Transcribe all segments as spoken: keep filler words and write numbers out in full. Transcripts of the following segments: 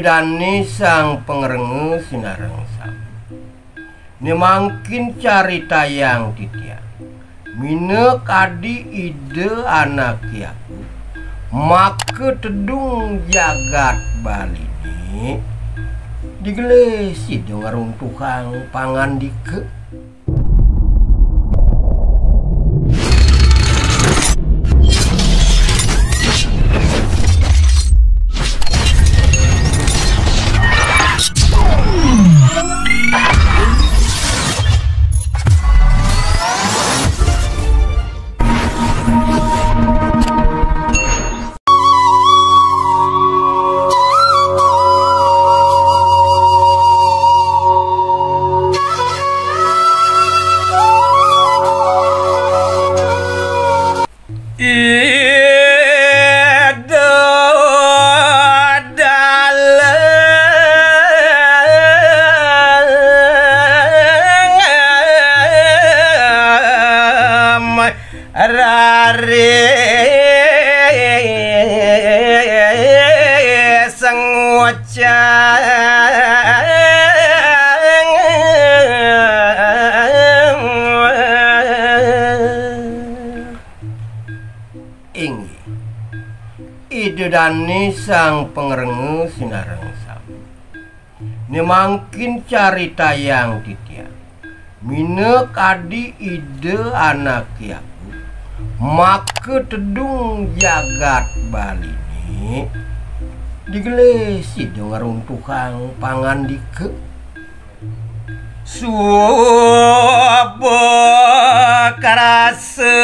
Dané sang pangrengga sinareng sami. Né mangkin caritayang titiang, minakadi Ida Anaké Agung, maka tedung jagat Baliné digelis Ida ngruntuhang pangandika. Ida Dalem Rari Sengocang. Inggih, Ida Dané sang pangrengga sinareng sami. Né mangkin caritayang titiang, minakadi Ida Anaké Agung, maka tedung jagat Baliné digelis Ida ngruntuhang pangandika. Suba karasa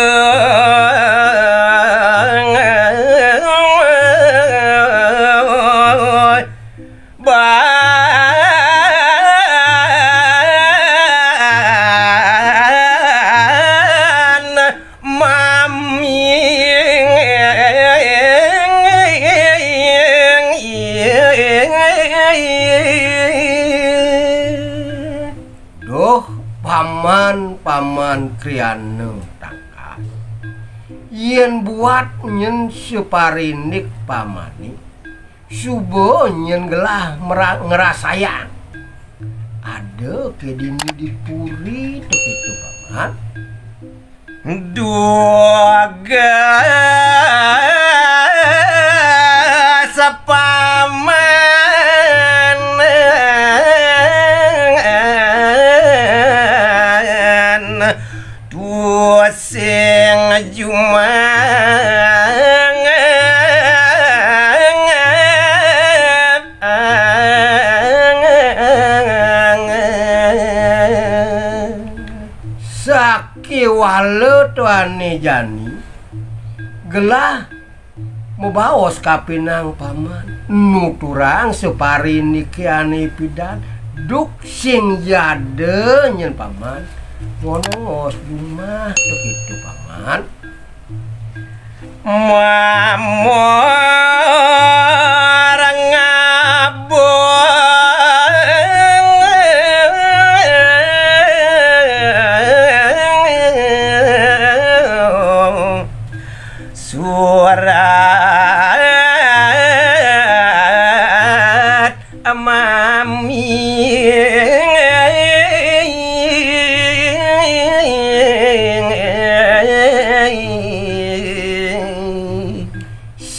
ban mami. Duh, paman, paman Kriana tangkas. Yén buat nyén saparindik pamané, suba nyén gelah mera-, ngrasayang. Ada ké dini di puri to kéto, paman. Dugas paman tusing jumang. Sakéwala tuané jani gelah mabaos kapining paman, nuturang saparindiké ané pidan, duk sing jada nyén paman, ngonongos jumah to kéto paman. Mamor ngabung surat mami.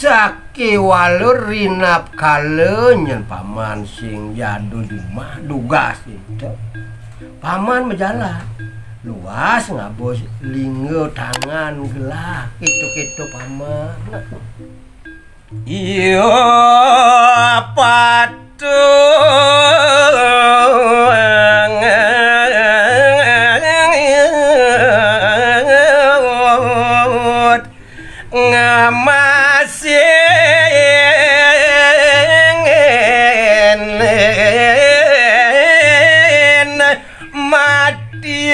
Sakéwala rinapkala nyén paman sing jada jumah dugas ento. Paman majalan. Luas ngaba lingga tangan gelah kéto-kéto paman. Iya patut ngamasin mati.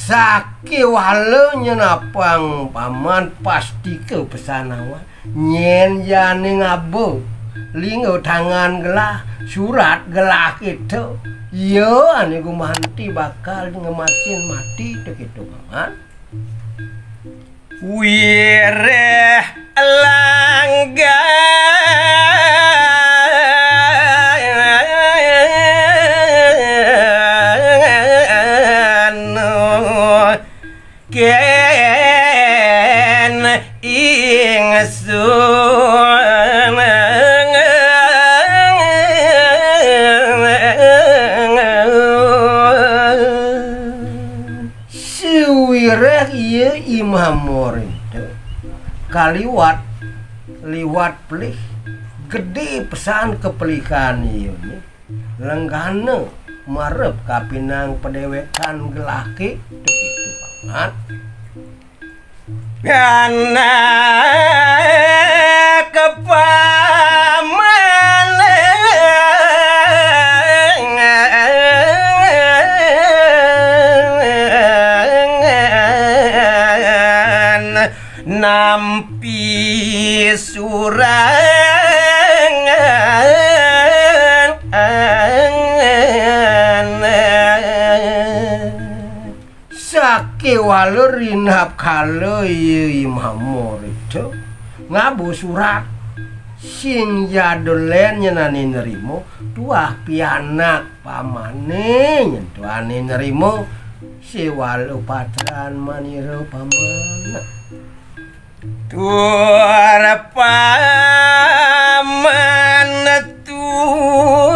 Sakéwala nyén apang paman pastika pesan awan. Nyén jani ngaba lingga tangan gelah, surat gelah kéto. Iya ané gumanti bakal ngemasin mati to kéto paman. Wireh langgana kén ingsun. Sawireh iya Imam Morinto kaliwat, liwat pelih, gedé pesan kepelihan iya né. Lenggana marep kapinang padéwékan gelahé, begitu banget. Anak pamanéhan nampi surangan. Sakéwala rinapkala iya Imam Morinto ngaba surat, sing jada lén nyén ané nrima, tuah pianak pamané nyén tuah ané nrima, séwala patran manira paman. Tur paman tuah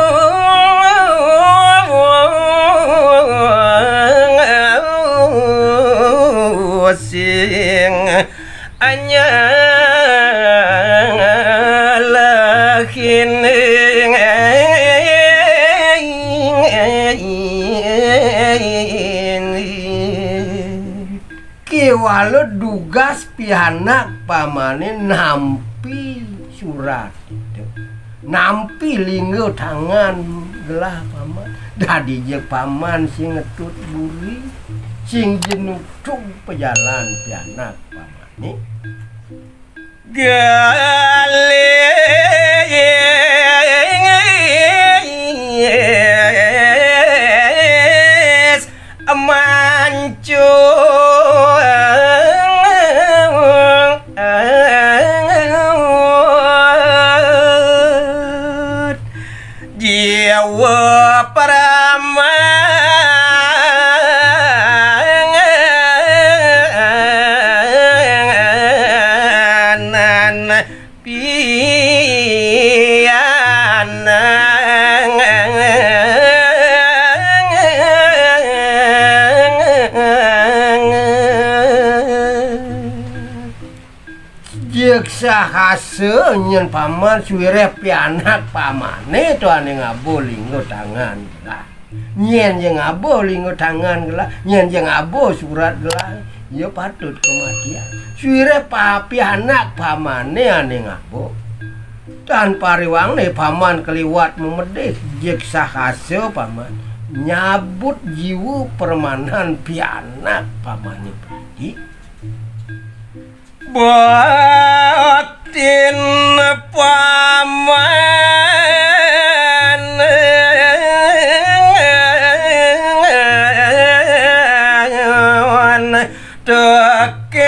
sing nyalahin. Kéwala dugas pianak pamané nampi surat itu. Nampi lingga tangan gelah paman. Dadi jeg paman sing ngetut buri, sing jenutug pajalan pianak pamané. Galis mancung jiwa pramanan pianak. Jeg sahasa nyén paman, sawireh pianak pamané to ané ngaba lingga tangan gelah. Nyén ja ngaba lingga tangan gelah, nyén ja ngaba surat gelah, ya patut kamatian. Sawireh pa-, pianak pamané ané ngaba. Tan pariwangné paman kaliwat mamedih, jeg sahasa paman nyabut jiwa pramanan pianak pamané pradi. Batin paman tekén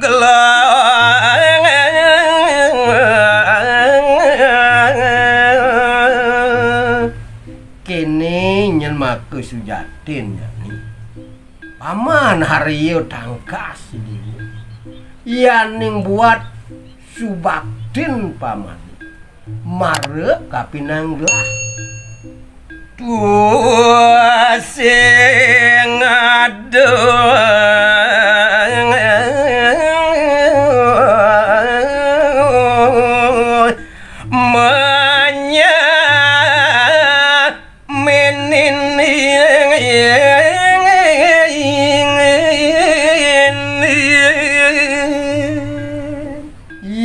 gelah. Kéné nyén maka sujatin jani. Paman Arya tangkas dini. Yaning buat subaktin pamané. Marep kapinang gelah. Tuah sing ada manya minin.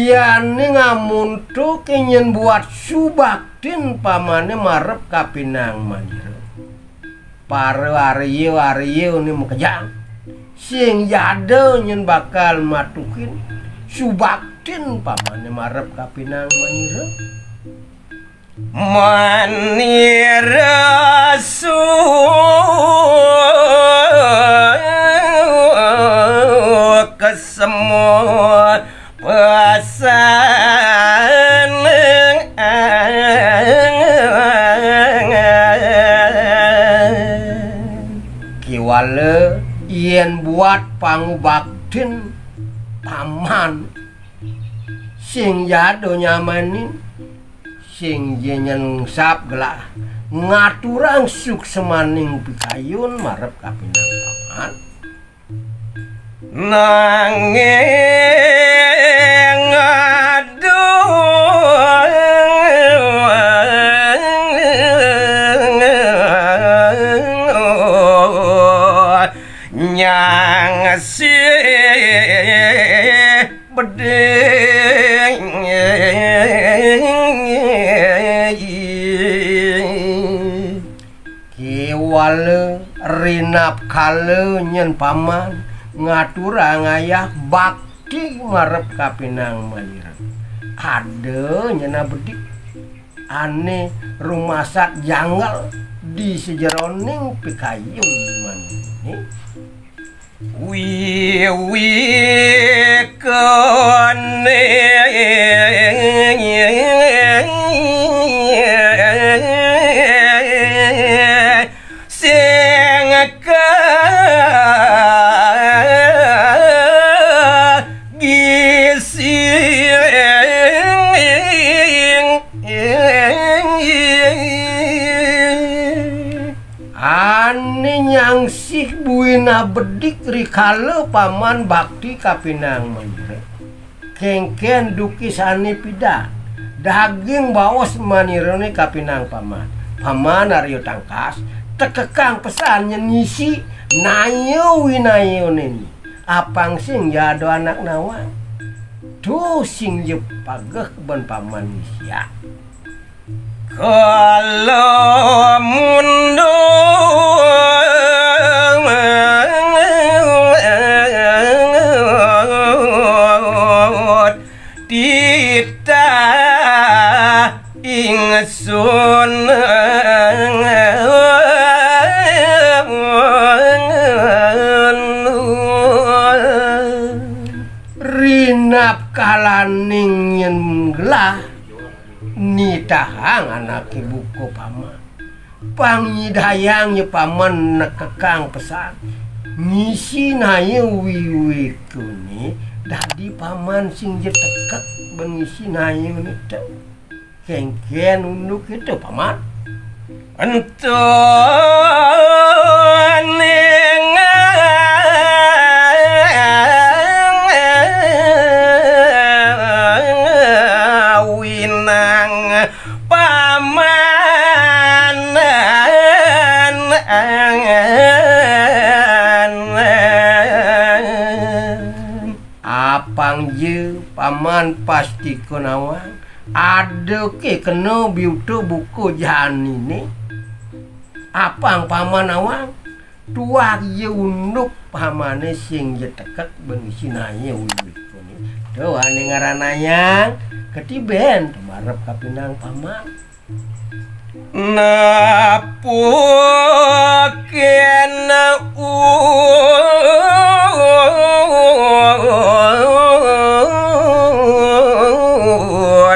Yaning amun to ké nyén buat subaktin pamané marep kapinang manira. Para arya-arya né makejang. Sing jada nyén bakal matuhin subaktin pamané marep kapinang manira. Manira su Saneng. Kiwala yén buat pangubaktin paman sing jada nyamanin, sing ja nyengsap gelah ngaturang suksmaning pikayun marep kapinang paman. Nanging aduh, nyang sih beding. Kiwala rinapkala nyén paman ngaturang ayah bakti marep kapinang maira. Ada nyén abedik ané rumasat janggel di sajeroning pikayun mané. Wiwikane sing kagising. Ané nyangsih buina bedik rikala paman bakti kapinang manira. Kénkén dukisané pidan. Daging baos manirané kapinang paman. Paman Arya Tangkas, tekekang pesan nyén ngisi naya winayané. Apang sing ja ada anak nawang. Tuh sing ja pageh ban paman ngisiak. Kala mundut titah ingsun. Rinapkalaning yén gelah nitahang anaké buka paman. Pang nyidayang ya paman nekekang pesan. Ngisi naya wiwikané dadi paman sing ja tekek ban ngisi naya nita. Kénkén unduk itu, paman? Ento ning winang paman. Apang ja paman pastika nawang, ada ké kena biuta buka janiné. Apang paman nawang, tuah ja unduk pamané sing ja tekek ban ngisi naya wiwikané. Tuh ané ngaranayang, katibén tumarep kapinang paman. Napukin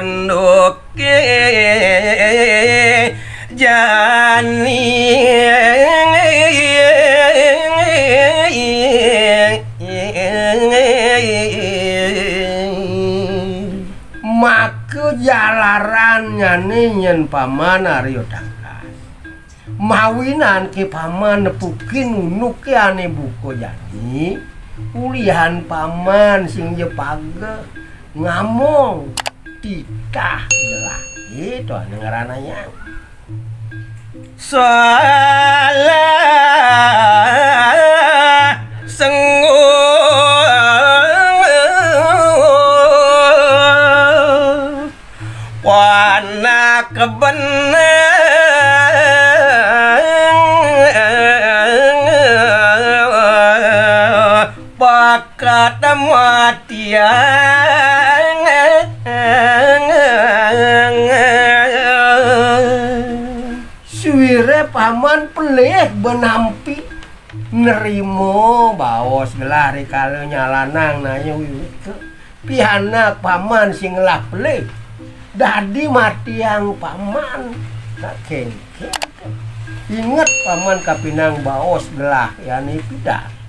unduké jani. Maka jalarannyané nyén paman Arya Tangkas. Mawinan ké paman nepukin unduké ané buka jani, ulihan paman sing ja pageh ngamong titah gelah. Itu ané ngaranayang. Salah sengguh panak benang bakat matiang. Suwiré paman pelih benampi nerima baos gelah rikala nyalanang naya wiwika. Pianak paman sing ngelah pelih. Dadi matiang paman. Nak kéngkén. Inget paman kapinang baos gelah yané pidan.